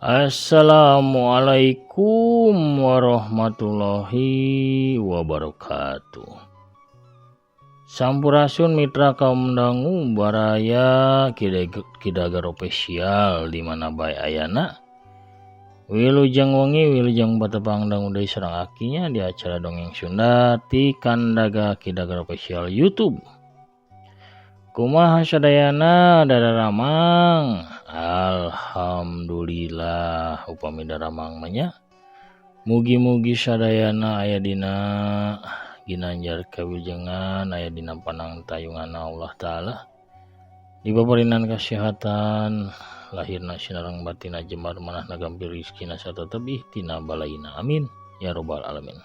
Assalamualaikum warahmatullahi wabarakatuh. Sampurasun mitra kaum dangu baraya Kidagar official di mana bae ayana. Wilujeng wengi wilujeng patepang dangu deui sareng akinya di acara dongeng Sunda ti Kandaga Kidagar official YouTube. Kumaha sadayana dararamang? Alhamdulillah upami daramang mah nya. Mugi-mugi sadayana aya dina ginanjar kawilujengan, aya dina panangtayungan Allah Ta'ala, dipaparinan kasehatan lahirna sinareng batinna, jembar manahna, gampil rizkina sarta tebih tina balaina, amin ya robbal alamin.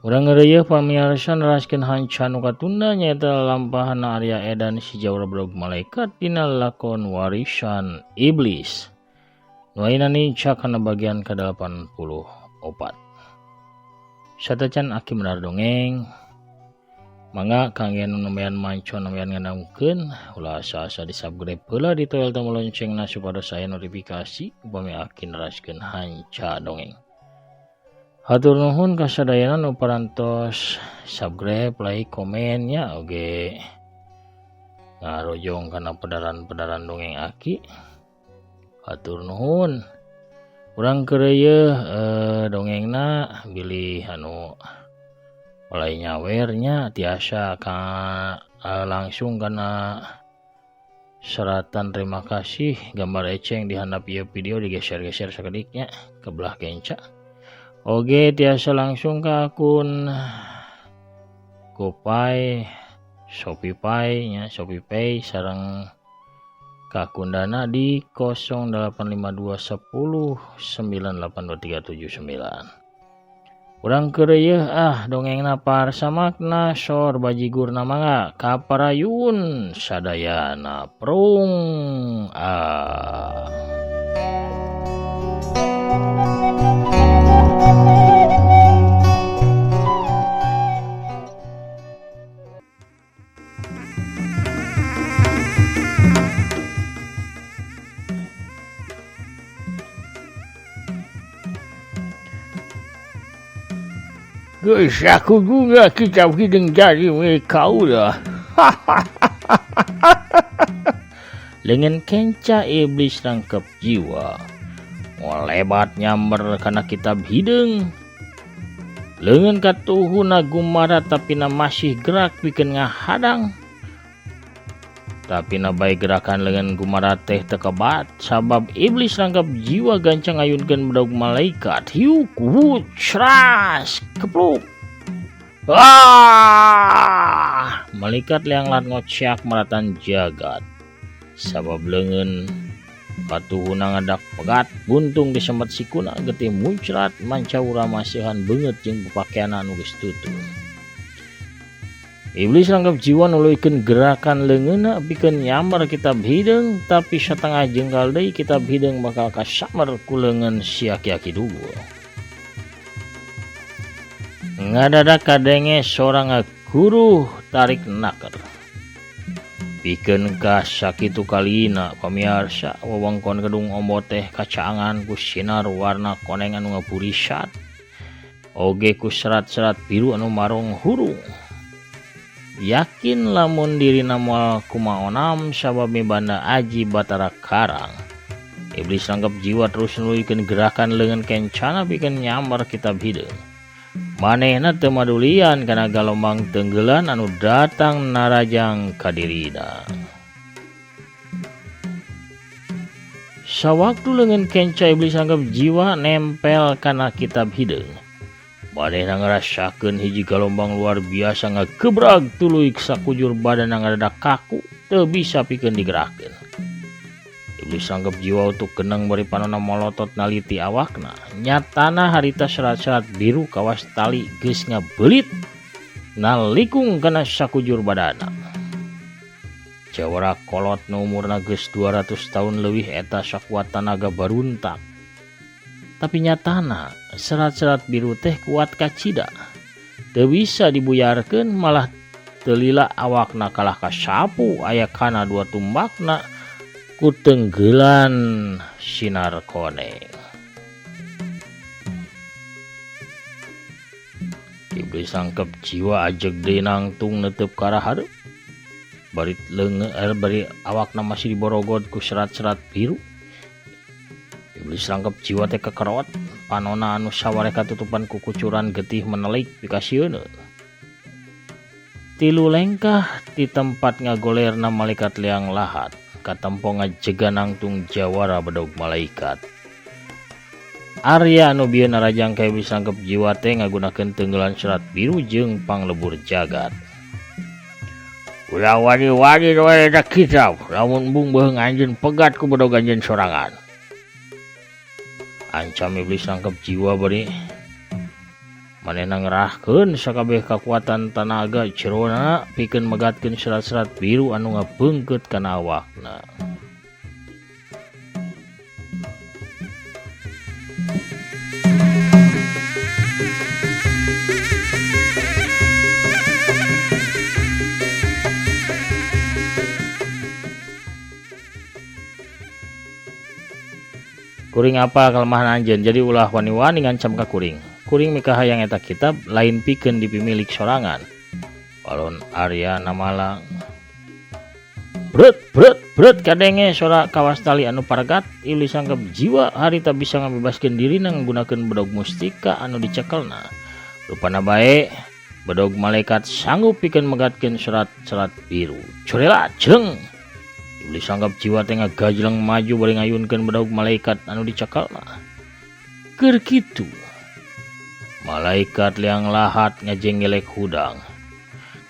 Urang ngeureuyeuh pamiarsa neraskeun hanca nu katunda, nyaeta lalampahan Arya Edan si Jawara Bedog Malaikat dina lakon Warisan Iblis. Nu ayeuna nincak kana bagian ka-84. Satacan aki medar dongeng, mangga kangge nu nembean manco, nembean ngadangukeun, ulah asa-asa di subscribe heula, ditoel tombol loncengna supados aya notifikasi upami aki neraskeun hanca dongeng. Hatur nuhun kasadayana nu parantos subscribe, like, komen nya, oge ngarojong kana pedaran-pedaran dongeng aki. Hatur nuhun. Urang keureuyeeh dongengna, bilih anu mulai nyawer nya tiasa ka langsung kana seratan terima kasih gambar eceng di handap ieu video, digeser-geser sakedik nya ke belah kenca. Oge tiasa langsung ke akun GoPay, ShopeePay nya, ShopeePay sareng ka akun Dana di 0852 10 982379. Urang keureuyeeh ah dongengna, parsamakna sor bajigurna, mangga kaparayun sadayana, prung ah. Geus aku juga kitab hideung jadi milik kaula. Leungeun kenca iblis rangkep jiwa ngolebat nyamber kana kitab hideung. Leungeun katuhuna gumara tapi na masih gerak pikeun ngahadang. Tapi na bae gerakan leungeun gumara teh teu kebat sabab iblis rangkep jiwa gancang ngayunkeun bedog malaikat. Hiuk wut cras kepluk. Ah! Malaikat lianglat ngociak maratan jagat. Sabab leungeun katuhuna ngadak pegat buntung disemet sikuna, getih muncrat mancaura masihan beungeut jeung papakean anu geus tutup. Iblis rangkep jiwa nuluykeun gerakan leungeunna pikeun nyamber kitab hideung, tapi satengah jengkal deui kitab hideung bakal kasamber ku leungeun si aki-aki dugul. Ngadadak kadenge sora ngaguruh tarik naker. Pikeun ka sakitu kalina pamiarsa, wewengkon Gedung Ombo teh kacaangan ku sinar warna koneng anu ngaburisat oge ku serat-serat biru anu marong hurung. Yakin lamun dirina moal kumaonam sabab mibanda aji Batara Karang. Iblis rangkep jiwa terus nuluykeun gerakan leungeun kencana pikeun nyamber kitab hideung. Manehna teu madulian kana galombang tenggelan anu datang narajang ka dirina. Sawaktu leungeun kenca iblis rangkep jiwa nempel kana kitab hideung, manehna ngarasakeun hiji galombang luar biasa ngagebrag tuluy sakujur badanna ngadadak kaku teu bisa pikeun digerakkeun. Iblis rangkep jiwa utuk geneng bari panonna molotot naliti awakna. Nyatana harita serat-serat biru kawas tali geus ngabelit nalikung kana sakujur badana. Jawara kolot nu umurna geus 200 tahun leuwih eta sakuat tanaga baruntak. Tapi nyatana serat-serat biru teh kuat kacida. Teu bisa dibuyarkeun, malah teu lila awakna kalah kasapu aya kana dua tumbakna. Ku tenggelan sinar koneng. Iblis sangkep jiwa ajeg deui nangtung netep ka arah hareup. Bari leungeun bari awakna masih diborogod ku serat-serat biru. Iblis sangkep jiwa teh kekerot, panona anu sawareh katutupan ku kucuran getih menelik pikasieun. Tilu lengkah di tempat ngagolerna malaikat liang lahat, katempo ngajega nangtung jawara bedog malaikat. Arya anu bieu narajang ka iblis sangkep jiwa teh ngagunakeun tenggelan serat biru jeung panglebur jagat. Ulah wani-wani we eta kitab, lamun embung beuheung anjeun pegat ku bedog anjeun sorangan. Ancam iblis sangkep jiwa bari manehna ngerahkeun sakabeh kakuatan tanaga jerona pikeun megatkeun serat-serat biru anu ngabeungkeut kana awakna. Kuring apa kelemahan anjeun, jadi ulah wani-wani ngancam ka kuring. Kuring mikahayang eta kitab lain pikeun dipimilik sorangan. Walon Arya namalang. Brut brut brut kadenge sora kawastali anu paragat. Iblis sangkep jiwa harita bisa ngabebaskeun dirina nggunakeun bedog mustika anu dicekelna. Rupana bae bedog malaikat sanggup pikeun megatkeun serat-serat biru. Curela jeng. Iblis sangkep jiwa teh ngagajleng maju bari ngayunkeun bedog malaikat anu dicekelna. Keur kitu malaikat liang lahat ngajengelek hudang.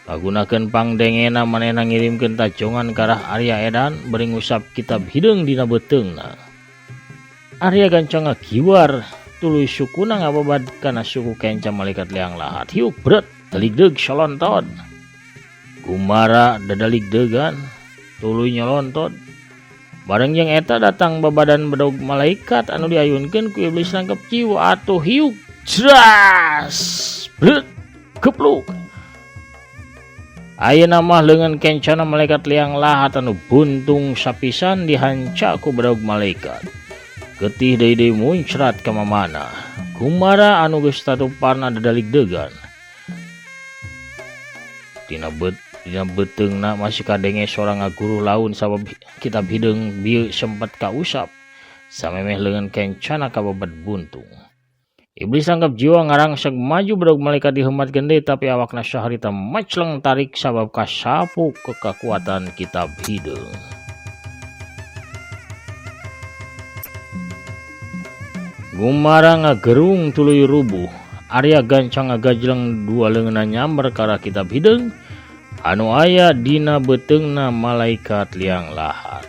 Ngagunakeun pangdengena manehna ngirimkeun tajongan ka arah Arya Edan bari ngusap kitab hideung dina beuteungna. Arya gancang ngagiwar tuluy sukuna ngababad kana suku kenca malaikat liang lahat. Hiuk bret daligdeug solontot. Gumara dadaligdeugan tuluy nyolontot. Bareng jeung eta datang babadan bedog malaikat anu diayunkeun ku iblis nangkep jiwa atuh hiuk jras bret gepluk. Ayeuna mah leungeun kencana malaikat liang lahat anu buntung sapisan dihanca ku bedog malaikat. Getih deui-deui muncrat ka mamana. Gumara anu geus tatuparna dadaligdeugan. Dina beuteungna masih kadenge sora ngaguru laun sabab kitab hideung bieu sempet kausap. Samemeh leungeun kencana kababad buntung. Iblis anggap jiwa ngarangseg maju bedog malaikat dihemat gende tapi awakna saharita macleng tarik sabab kasapu ke kekuatan kitab hideung. Gumara ngagerung tuluy rubuh. Arya gancang ngagajleng dua leungeunna nyamber ka arah kitab hideung anu aya dina beuteungna malaikat liang lahat.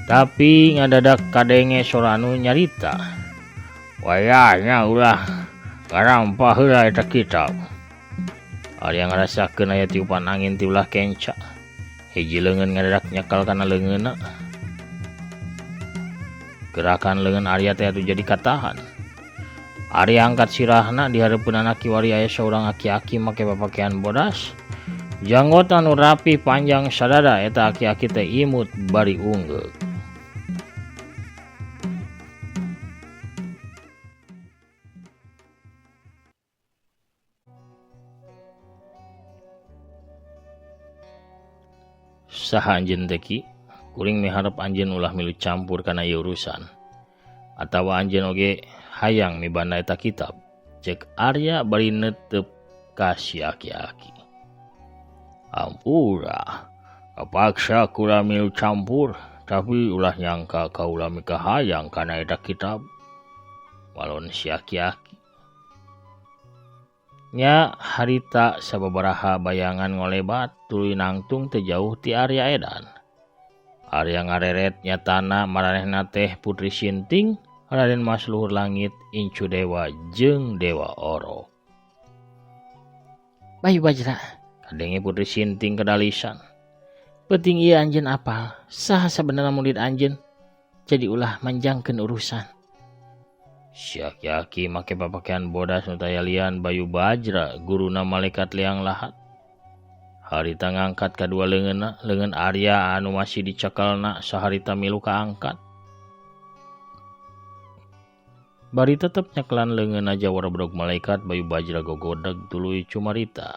Tapi ngadadak kadenge sora anu nyarita. Wayahnya ulah ngarampah heula eta kitab. Arya ngarasakeun aya tiupan angin ti ulah kenca. Hiji leungeun ngadadak nyekal kana leungeunna. Gerakan leungeun Arya teh atuh jadi katahan. Arya angkat sirahna di hareupeun anak kiwari aya saurang aki-aki make papakaian bodas. Janggot anu rapi panjang sadada eta aki-aki teh imut bari unggeuk. Saha anjeun teh ki? Kuring miharep anjeun ulah milu campur kana ieu urusan. Atawa anjeun oge hayang mibanda eta kitab. Cek Arya bari netep ka si aki-aki. Ampura, kapaksa kula milu campur, tapi ulah nyangka kaula mikahayang kana eta kitab. Walon si aki-aki. Nya harita sababaraha bayangan ngolebat tuluy nangtung teu jauh ti Arya Edan. Arya ngareret nyatana maranehna teh Putri Sinting, Raden Mas Luhur Langit, Incu Dewa jeung Dewa Oro. Bayu Bajra, kadenge Putri Sinting kedalisan. Penting ieu anjeun apal, saha sabenerna murid anjeun, jadi ulah manjangkeun urusan. Si aki-aki make papakaian bodas nu taya lian Bayu Bajra, guruna malaikat liang lahat. Harita ngangkat kadua leungeunna, leungeun Arya anu masih dicekelna saharita milu kaangkat. Bari tetep nyekelan leungeunna jawara bedog malaikat Bayu Bajra gogodeg tuluy cumarita.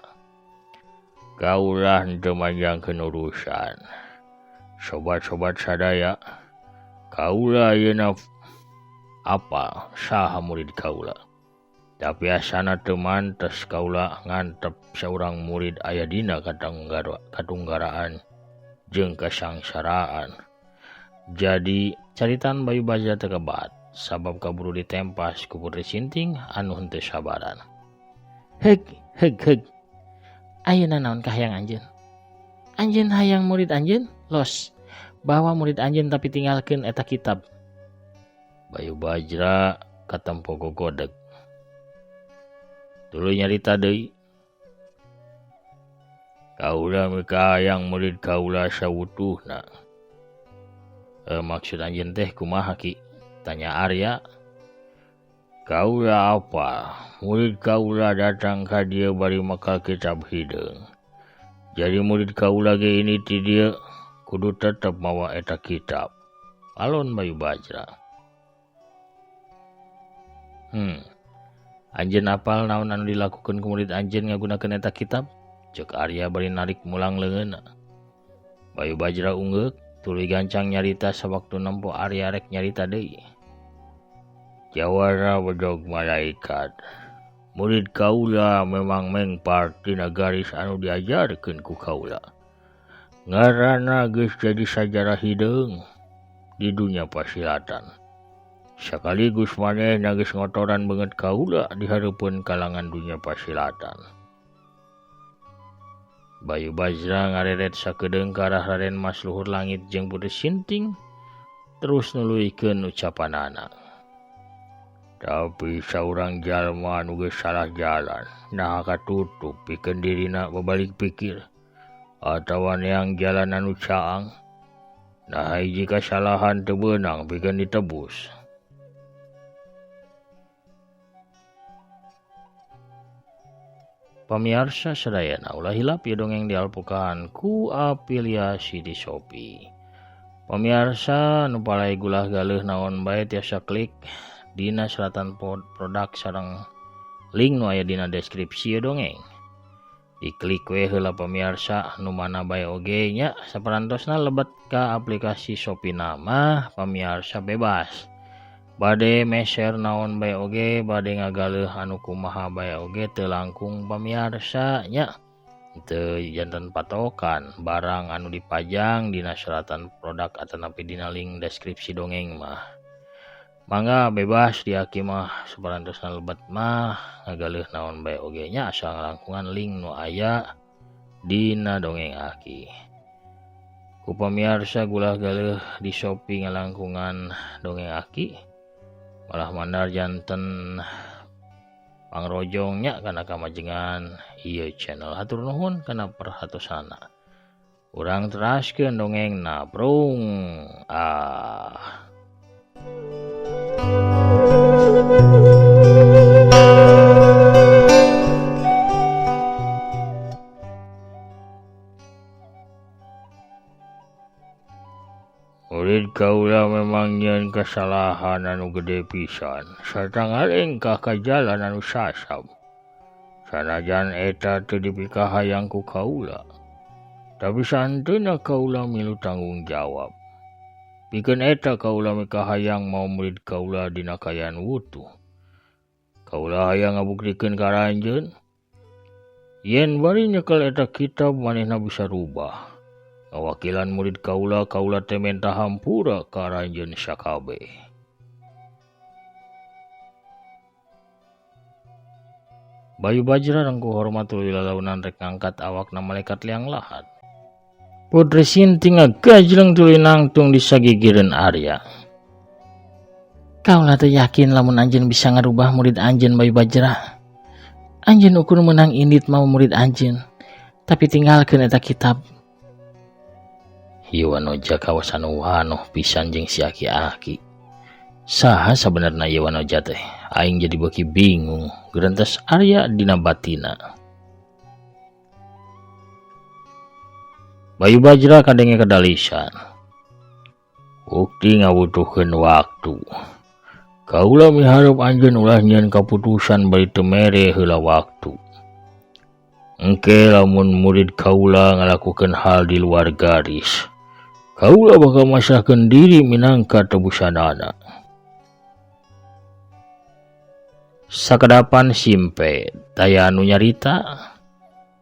Kaulah henteu manjangkeun urusan. Sobat-sobat sadaya, kaula ayeuna apa saha murid kaula. Tapi asana teu mantes kaula ngantep saurang murid aya dina katunggaraan jeung kasangsaraan. Jadi caritan Bayu Bajra teu kebat sabab kaburu ditempas ku Putri Sinting anu henteu sabaran. Heg heg heg. Ayeuna naon kahayang anjeun? Anjeun hayang murid anjeun? Los. Bawa murid anjeun tapi tinggalkeun eta kitab. Bayu Bajra katempo gogodeg. Tuluy nyarita deui. Kaula mikahayang murid kaula sawutuhna. Maksud anjeun teh kumaha ki? Tanya Arya. Kaula apa? Murid kaula datang ka dieu bari makal kitab hideung. Jadi murid kaula ge ini ti dieu kudu tetep mawa eta kitab. Alon Bayu Bajra. Anjeun apal naon anu dilakukeun ku murid anjeun ngagunakeun eta kitab? Ceuk Arya bari narik mulang leungeunna. Bayu Bajra unggeuk tuluy gancang nyarita sawaktu nempo Arya rek nyarita deui. Jawara bedog malaikat. Murid kaula memang mengpar tina garis anu diajarkeun ku kaula. Ngaranna geus jadi sajarah hideung di dunia pasilatan. Sakaligus manehna geus ngotoran beungeut kaula di hareupeun kalangan dunia pasilatan. Bayu Bajra ngareret sakedeung ka arah Raden Mas Luhur Langit jeung Putri Sinting terus nuluykeun ucapanana. Tapi saurang jalma anu geus salah jalan, naha katutup pikeun dirina babalik pikir atawa neang jalan anu caang. Naha hiji kasalahan teu beunang pikeun ditebus. Pamiarsa sadayana ulah hilap ieu dongeng dialpukan ku afiliasi di Shopee. Pamiarsa nu palai gulah galeuh naon bae tiasa klik dina selatan produk sareng link nu aya dina deskripsi ieu dongeng. Diklik we heula pamiarsa nu mana bae oge nya saparantosna lebet ka aplikasi Shopee nama pamiarsa bebas. Bade meser naon bae oge, bade ngagaleuh anu kumaha bae oge teu langkung pamiarsa nya. Teu janten patokan barang anu dipajang dina seratan produk atanapi dina link deskripsi dongeng mah. Mangga bebas di aki mah saparantosna lebet mah ngagaleuh naon bae oge nya asal ngalangkungan link nu aya dina dongeng aki. Ku pamiarsa gulah galeuh di Shopee ngalangkungan dongeng aki. Malah mandar janten pangrojongnya kana kamajengan ieu channel. Hatur nuhun kana perhatosana. Urang teraskeun dongengna prung. Ah. Murid kaula memang nyeun kesalahan anu gede pisan sarta ngalengkah ka jalan anu sasab. Sanajan eta teu dipikahayang ku kaula, tapi sahenteuna kaula milu tanggung jawab. Pikeun eta kaula mikahayang mau murid kaula dina kaayaan wutuh. Kaula hayang ngabuktikeun ka aranjeun yen bari nyekel eta kitab manehna bisa rubah. Ngawakilan murid kaula, kaula teh menta hampura ka aranjeun sakabeh. Bayu Bajra rengkuh hormat tuluy lalaunan rek ngangkat awakna malaikat liang lahat. Putri Sinting ngagajleng tuluy nangtung di sagigireun Arya. Kaula teu yakin lamun anjeun bisa ngarubah murid anjeun Bayu Bajra. Anjeun ukur meunang indit mau murid anjeun, tapi tinggalkeun eta kitab. Ieu wanoja kawasan wanoh pisan jeung si aki-aki. Saha sabenerna ieu wanoja teh? Aing jadi beuki bingung. Gerentes Arya dina batina. Bayu Bajra kadenge kadalisan. Bukti ngabutuhkeun waktu. Kaula miharep anjeun ulah nyieun kaputusan bari teu mere heula waktu. Engke lamun murid kaula ngalakukeun hal di luar garis, kaula bakal masrahkeun diri minangka tebusanana. Sakedapan simpe taya anu nyarita.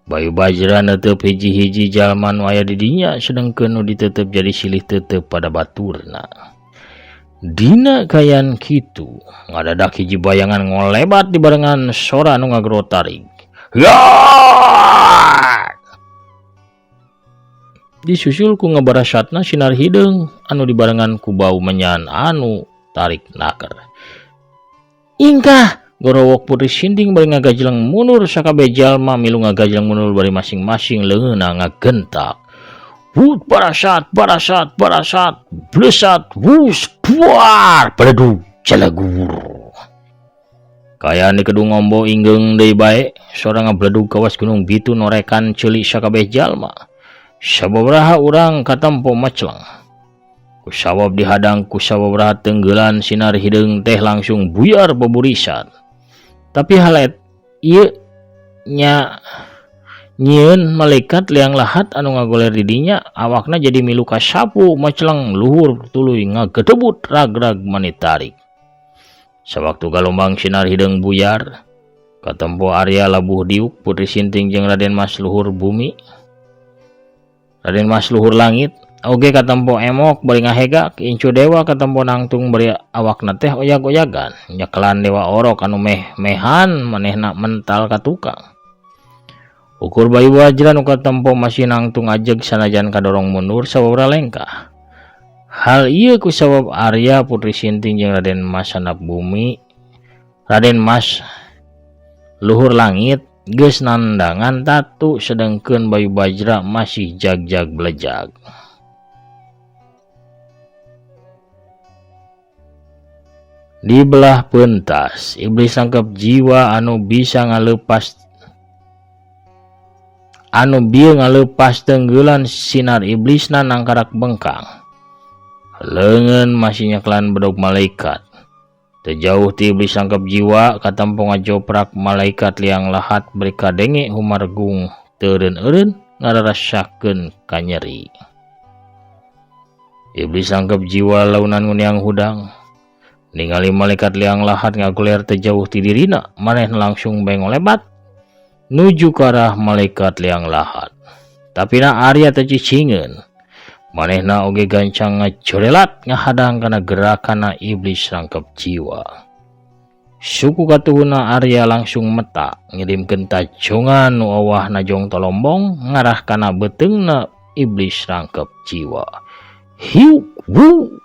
Bayu Bajra netep hiji-hiji jalma nu aya di dinya sedengkeun nu ditetep jadi silih tetep pada baturna. Dina kayan kitu ngadadak hiji bayangan ngolebat dibarengan sora nu ngagrotarig. Disusul ku ngabarasatna sinar hideung anu dibarengan ku bau menyan anu tarik naker. Ingkah gorowok Putri Sinting bari ngagajleng mundur sakabeh jalma milu ngagajleng mundur bari masing-masing leungeunna ngagentak. Wut barasat barasat barasat blesat wus duar beledug jalagur. Kaya di Kedung Ombo inggeung deui bae sora ngabledug kawas Gunung Bitu norekan ceuli sakabeh jalma. Sababaraha urang katempo macleng. Kusawab dihadang kusababaraha tenggelan sinar hideung teh langsung buyar beburisan. Tapi halet ieu nya nyieun malaikat liang lahat anu ngagoler di dinya awakna jadi milu kasapu macleng luhur tuluy ngagedebut rag-rag manitarik. Sawaktu galombang sinar hideung buyar katempo Arya labuh diuk Putri Sinting jeung Raden Mas Luhur bumi Raden Mas Luhur langit oge katempo emok bari ngahegak incu dewa katempo nangtung bari awakna teh oyag-oyagan nyekelan dewa orok anu meh-mehan manehna mental ka tukang. Ukur Bayu Bajra nu katempo masih nangtung ajeg sanajan kadorong mundur sababaraha lengkah. Hal ieu kusabab Arya Putri Sinting jeung Raden Mas Handap Bumi Raden Mas Luhur Langit geus nandangan tatu sedengkeun Bayu Bajra masih jag-jag belejag. Di belah pentas, iblis tangkap jiwa anu bisa ngalepas anu bieu ngalepas tenggelan sinar iblisna nangkarak bengkang. Leungeun masih nyeklan bedog malaikat. Teu jauh ti iblis tangkap jiwa katempo ngajoprak malaikat liang lahat bari kadenge humargung teureun-eureun ngararasakeun kanyeri. Iblis tangkap jiwa launan nguniang hudang. Ningali malaikat liang lahat ngaguler teu jauh ti dirina, manehna langsung bae ngolebat nuju ka arah malaikat liang lahat. Tapi na Arya teu cicingeun. Manehna oge gancang ngajorelat ngahadang kana gerakanna iblis rangkep jiwa. Suku katuhuna Arya langsung meta ngirimkeun tajongan nu awahna jong tolombong ngarah kana beuteungna iblis rangkep jiwa. Hiuk wu.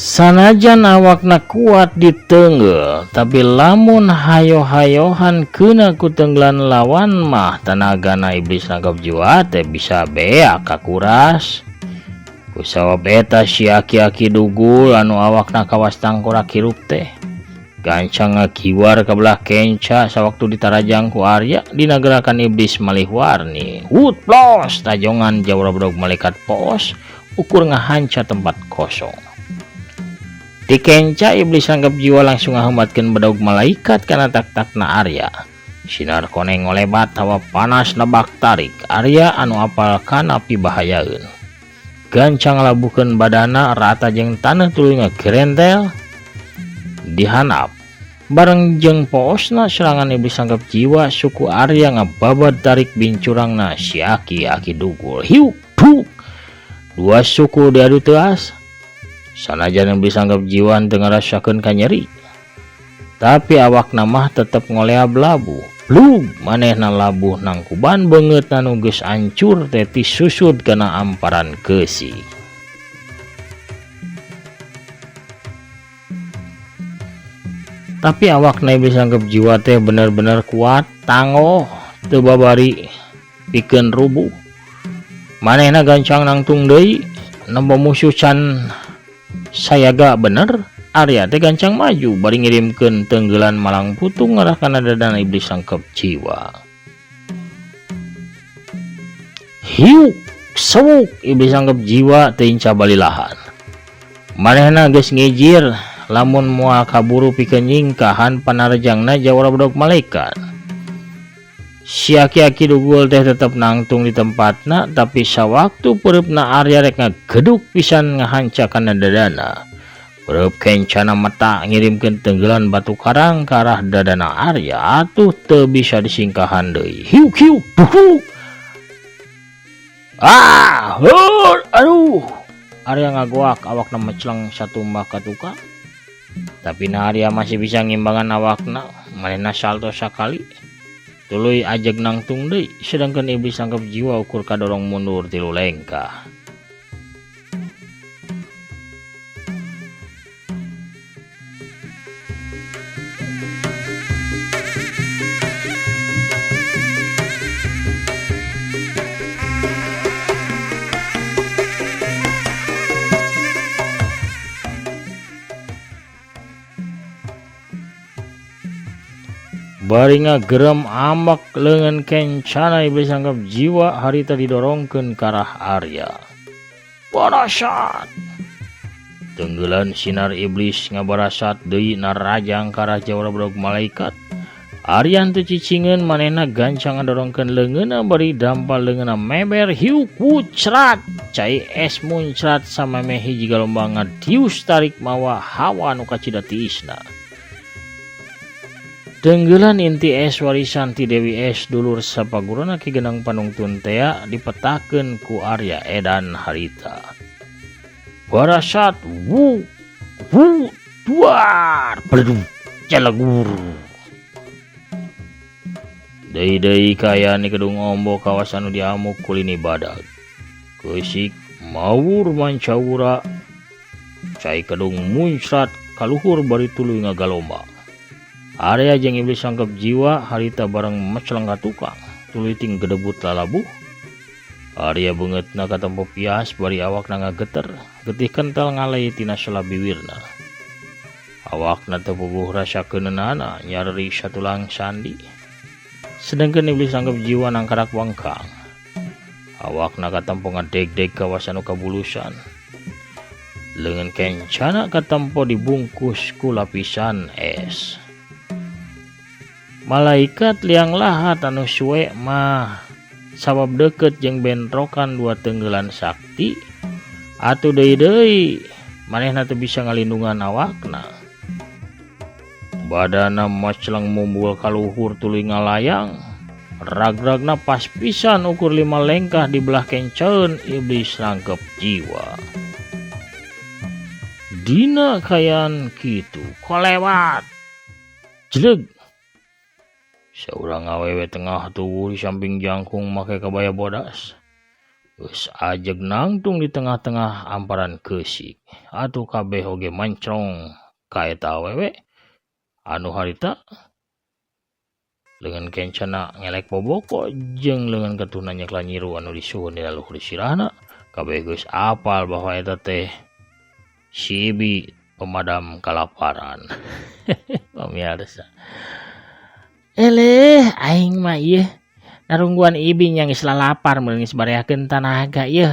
Sanajan awakna kuat ditenggel, tapi lamun hayo-hayohan keuna ku tenggelan lawan mah tanagana iblis nangkep jiwa teh bisa beak kakuras. Kusawab eta si aki-aki dugul anu awakna kawas tangkorak hirup teh. Gancang ngakiwar ka belah kenca sawaktu ditarajang ku Arya dina gerakan iblis malih warni. Wut plos tajongan jawra bedog malaikat poos ukur ngahanca tempat kosong. Di kenca iblis anggap jiwa langsung ngaheumatkeun bedog malaikat kana tak-takna Arya. Sinar koneng ngolebat hawa panas nebak tarik Arya anu apal kana pibahayaeun. Gancang ngalabuhkeun badana rata jeung taneuh tuluy ngagerentel dihanap. Bareng jeung poosna serangan iblis anggap jiwa suku Arya ngababad tarik bincurangna si aki-aki dugul. Hiuk duk. Dua suku diadu teuas. Sanajan iblis anggap jiwa teu ngarasakeun kanyeri, tapi awakna mah tetep ngoleab labuh. Blug manehna labuh nangkuban beungeutna nu geus ancur teh tisusud kana amparan keusi. Tapi awakna iblis sangkep jiwa teh bener-bener kuat tanggoh teu babari pikeun rubuh. Manehna gancang nangtung deui nempo musuh can sayaga bener. Arya teh gancang maju bari ngirimkeun tenggelan malang putung ngarah kana dadana iblis sangkep jiwa. Hiuk sewuk iblis sangkep jiwa teu inca balilahan. Manehna geus ngijir lamun moal kaburu pikeun nyingkahan panarjangna jawara bedog malaikat. Si aki-aki dugul teh tetep nangtung di tempatna tapi sawaktu peureupna Arya rek ngageduk pisan ngahanca kana dadana. Peureub kencana mata ngirimkeun tenggelan batu karang ka arah dadana Arya atuh teu bisa disingkahan deui. Hiuk hiuk duhuk. Ah, heur, aduh. Arya ngagoak awakna mecleng satumbah ka tukang. Tapi na Arya masih bisa ngimbangan awakna, manehna salto sakali. Tuluy ajeg nangtung deui, sedangkan iblis sangkep jiwa ukur kadorong mundur 3 lengkah. Bari ngagerem ambek leungeun kencana iblis sangkep jiwa harita didorongkeun ka arah Arya. Barasat. Tenggelan sinar iblis ngabarasat deui narajang ka arah jawara bedog malaikat. Arya teu cicingeun manehna gancang ngadorongkeun leungeunna bari dampal leungeunna meber hiuk wucrat. Cai es muncrat samemeh hiji galombang ngadius tarik mawa hawa nu kacida tiisna. Tenggelan inti es warisan ti Dewi Es dulur sapaguruna Ki Geneng Panungtun tea dipetakeun ku Arya edan harita. Barasat wu wu duar beledug jalagur. Deui-deui kaayaan di Kedung Ombo kawasan nu diamuk kulini badag. Keusik mawur mancawura cai kedung muncrat kaluhur bari tuluy ngagalombang. Arya jeung iblis sangkep jiwa harita bareng mecleng ka tukang tuluy ting gedebut lalabuh. Arya beungeutna katempo pias bari awakna ngageter getih kental ngalei tina sela biwirna. Awakna teu puguh rasa keuneunana nyareri satulang sandi. Sedengkeun iblis sangkep jiwa nangkarak wangkang. Awakna katempo ngadegdeg kawasan nu kabulusan. Leungeun kencana katempo dibungkus ku lapisan es. Malaikat liang lahat anu suwe mah sabab deket jeung bentrokan dua tenggelan sakti atuh deui-deui manehna teu bisa ngalindungan awakna. Badana macleng mumbul kaluhur tuluy ngalayang. Rag-ragna pas pisan ukur 5 lengkah di belah kenceun iblis rangkep jiwa. Dina kayan kitu kolewat jleg. Saurang awewe tengah tubuh di samping jangkung make kabaya bodas. Geus ajeg nangtung di tengah-tengah amparan keusik. Atuh kabeh oge mancrong ka eta awewe anu harita leungeun kencana ngelek boboko jeung leungeun ketuhna nyekla nyiru anu disuhun dina luhur sirahna. Kabeh geus apal bahwa eta teh si Ibi pemadam kalaparan. Pamirsa. Eleh aing mah ieu narungguan Ibi nya geus lalapar mun geus bareakeun tanaga ieu.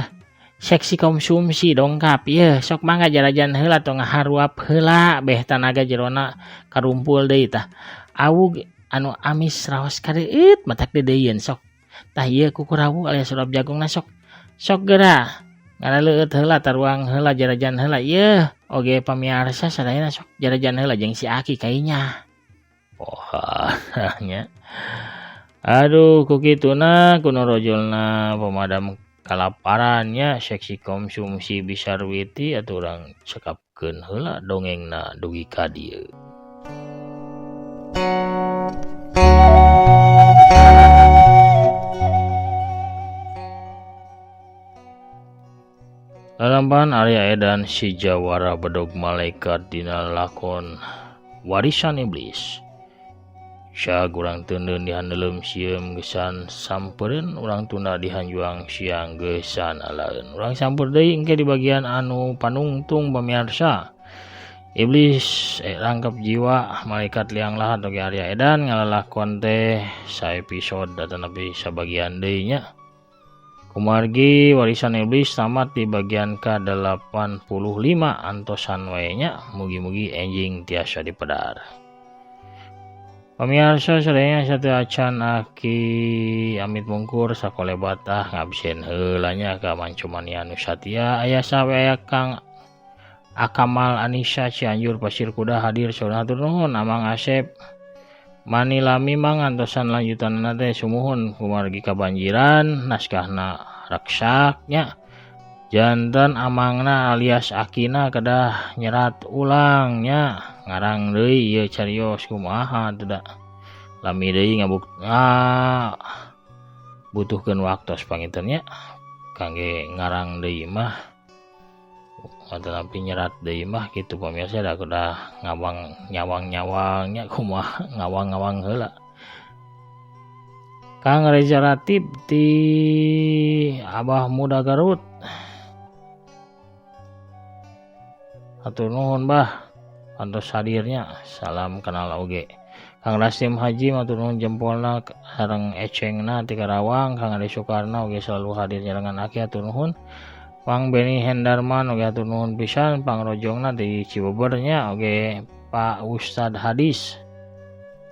Seksi konsumsi dongkap ieu sok mangga jarajan heula tong ngaharuap heula beh tanaga jerona karumpul deui tah. Awug anu amis raos kareueut matak deudeuieun sok. Tah ieu kukurawug alias urap jagongna sok. Sok geura ngaraleueut heula taruang heula jarajan heula ieu oge pamiarsa sadayana sok jarajan heula jeung si Aki kainya. Oh, nya. Aduh, ku kituna kuno rojolna pemadam kalaparannya seksi konsumsi bisa ruwiti atuh urang cekapkeun heula dongengna dugi ka dieu. Lalampahan Arya Edan si jawara bedog malaikat dina lakon Warisan Iblis. Syag urang teundeun di handeuleum sieum geusan sampereun, urang tunda di hanjuang siang geusan alaeun. Urang sampeur deui engke di bagian anu panungtung pamirsa. Iblis rangkap jiwa malaikat liang lahat oge Arya Edan ngalalakon teh saepisode atanapi sabagian deui nya. Kumargi Warisan Iblis tamat di bagian ke-85 antosan wae nya, mugi-mugi enjing tiasa dipedar. Pamirsa sadaya satu acan aki amit mungkur sakolebat ah ngabsen heula nya ka Mancomania nu satia aya sawe aya Kang Akamal Anissa Cianjur Pasir Kuda hadir saudara hatur nuhun Amang Asep Manilami mang antosan lanjutanna teh sumuhun kumargi kabanjiran naskahna raksaknya jantan amangna alias akina kedah nyerat ulangnya ngarang deui ieu carios kumaha teu da lami deui ngabuk butuhkeun waktos panginten nya kangge ngarang deui mah atanapi nyerat deui mah kitu pamirsa da kudah ngawang nyawang-nyawangnya kumaha ngawang-ngawang heula. Kang Reza Ratib ti Abah Muda Garut hatur nuhun bah antos hadirnya, salam kenal oge. Kang Rasim Haji matur nuhun jempolna sareng ecengna ti Karawang. Kang Ade Soekarno oge selalu hadir nyarengan aki hatur nuhun. Pang Beni Hendarman oge hatur nuhun pisan pangrojongna di Cibeber nya oge Pak Ustad Hadis.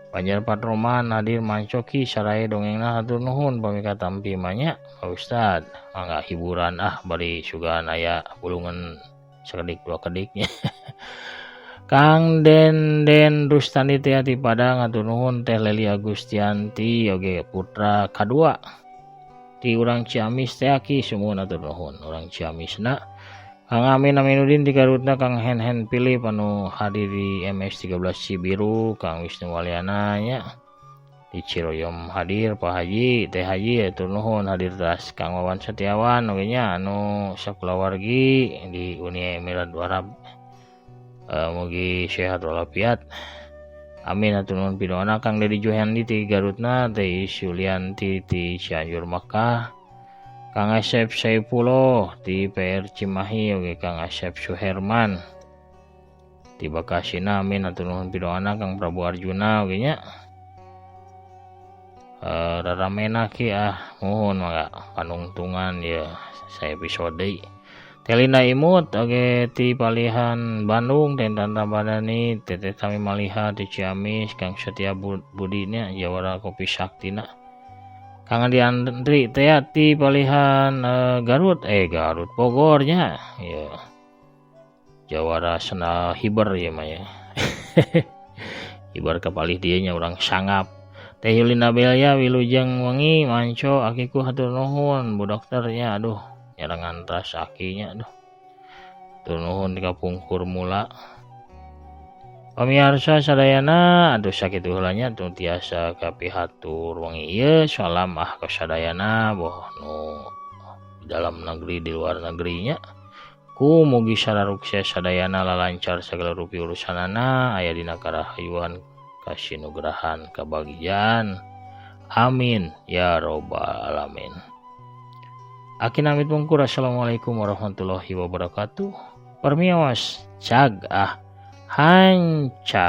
Banjar Patroman hadir mancoki sarai dongengna hatur nuhun pamika tampi mah nya Pak Ustad. Mangga hiburan ah bari sugan aya bulungan sakedik dua kediknya. Kang Den Rustandi teh ti Padang hatur nuhun. Teh Leli Agustianti oge putra kadua ti urang Ciamis teh aki sumuhun hatur nuhun urang Ciamisna. Kang Amin Aminuddin ti Garutna, Kang Hen Hen Philip anu hadir di MS 13 Cibiru, Kang Wisnu Waliana nya di Ciroyom hadir, Pak Haji Teh Haji hatur nuhun hadir tas. Kang Wawan Setiawan oge nya anu sakulawargi di Uni Emirat Arab, mugi sehat walafiat. Amin hatur nuhun pidoana. Kang Dedi Juhendi ti Garutna, Teh Sulianti ti Cianjur Makkah, Kang Asep Saipullah ti PR Cimahi oge Kang Asep Suherman ti Bekasina, amin hatur nuhun pidoana. Kang Prabu Arjuna oge nya raramena ki ah muhun mangga panungtungan ya saya episode deui. Telinda Imut oge ti Palihan Bandung, Teh Tanta Badani, Teteh Tami Maliha ti Ciamis, Kang Setia Budi nya Jawara Kopi Saktina, Kang Adi Andri teh ti Palihan Garut, Garut Bogor nya ya Jawara sendal hiber ya mah ya. Hiber kapalih dieu nya urang sangap. Teh Yulinda Belia wilujeng wengi manco akiku hatur nuhun bu dokter nya aduh nyarengan tas akinya aduh hatur nuhun di kapungkur mula. Pamiarsa sadayana aduh sakitu heula nya teu tiasa kapihatur wengi ieu. Salam ah ka sadayana boh nu dalam negeri di luar negeri nya. Ku mugi sararukses sadayana lalancar sagala rupi urusanana aya dina karahayuan kasinugrahan kabagjaan. Amin ya robbal alamin. Aki namit mungkur. Assalamualaikum warahmatullahi wabarakatuh. Permios cag ah hanca.